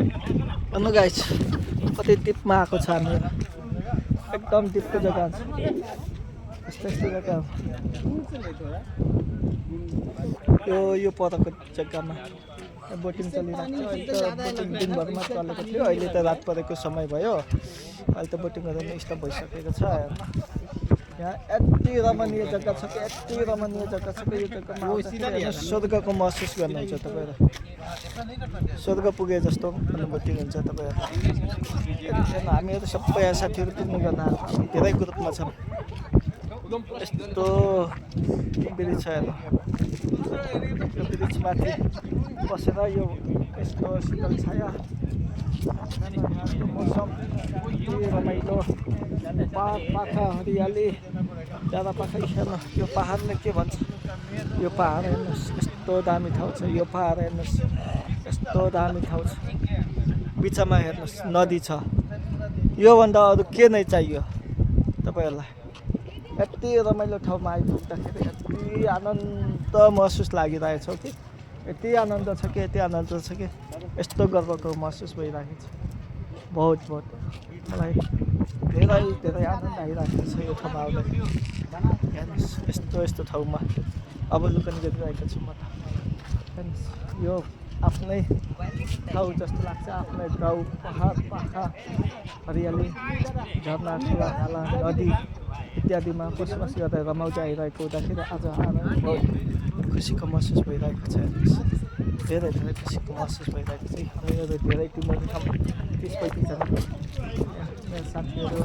हेर्नु गाइस कति डिपमा आएको छ हामी एकदम डिपको जग्गा छ यस्तो यस्तो जग्गा यो परको जग्गामा बोटिङ चलिरहेको छ अहिले त बोटिङ दिनभरिमा चलेको थियो अहिले त रात परेको समय भयो अहिले त बोटिङ गर्नु स्टप भइसकेको छ यहाँ यति रमणीय जग्गा छ कि यति रमणीय जग्गा छ कि यो जग्गामा स्वर्गको महसुस गर्नुहुन्छ तपाईँहरू स्वर्ग पुगे जस्तो अनुभूति हुन्छ तपाईँहरू हामीहरू सबै साथीहरू पिकनिक गर्न धेरै ग्रुपमा छौँ यस्तो ब्रिज छ हेर्नु यो ब्रिजमाथि बसेर यो यस्तो शीतल छाया मौसम रमाइलो पाखा हरियाली ज्यादा पाखा हेर्नु यो पहाडले के भन्छ यो पहाड हेर्नुहोस् यस्तो दामी ठाउँ छ यो पहाड हेर्नुहोस् यस्तो दामी ठाउँ छ बिचमा हेर्नुहोस् नदी छ योभन्दा अरू के नै चाहियो तपाईँहरूलाई यति रमाइलो ठाउँमा आइपुग्दाखेरि यति आनन्द महसुस लागिरहेछ कि यति आनन्द छ कि यस्तो गर्वको महसुस भइरहेको छ बहुत मलाई धेरै आनन्द आइरहेको छ यो ठाउँमा आउँदाखेरि हेर्नुहोस् यस्तो ठाउँमा अवलोकन गरिरहेको छु म त हेर्नुहोस् यो आफ्नै ठाउँ जस्तो लाग्छ आफ्नै गाउँ पहाड पाखा हरियाली झरना खोला नाला नदी इत्यादिमा बसोबास गरेर रमाउजा आइरहेको हुँदाखेरि आज बहुत खुसीको महसुस भइरहेको छ धेरै खुसीको महसुस भइरहेको छ हामीहरू धेरै टिमहरू छौँ 30-35 जना मेरो साथीहरू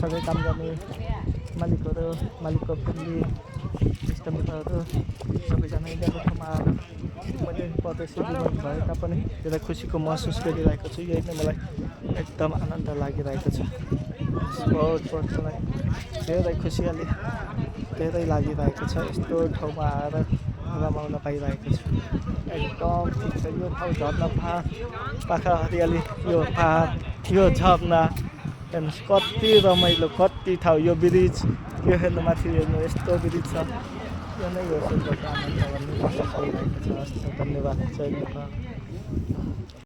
सँगै काम गर्ने मालिकको फ्यामिली इष्टमित्रहरू सबैजना इन्डियाको ठाउँमा आएर मैले परदेशी जीवन भए तापनि धेरै खुसीको महसुस गरिरहेको छु यही नै मलाई एकदम आनन्द लागिरहेको छ बहुत मलाई धेरै खुसियाली धेरै लागिरहेको छ यस्तो ठाउँमा आएर रमाउन पाइरहेको छु एकदम ठिक छ यो ठाउँ झर्ना पाखा हरियाली यो पहाड यो झर्ना हेर्नुहोस् कति रमाइलो कति ठाउँ यो ब्रिज यो हेर्नु माथि हेर्नु यस्तो ब्रिज छ यो नै हो स्वर्गको आनन्द भन्ने पाइरहेको छ धन्यवाद जय नेपाल।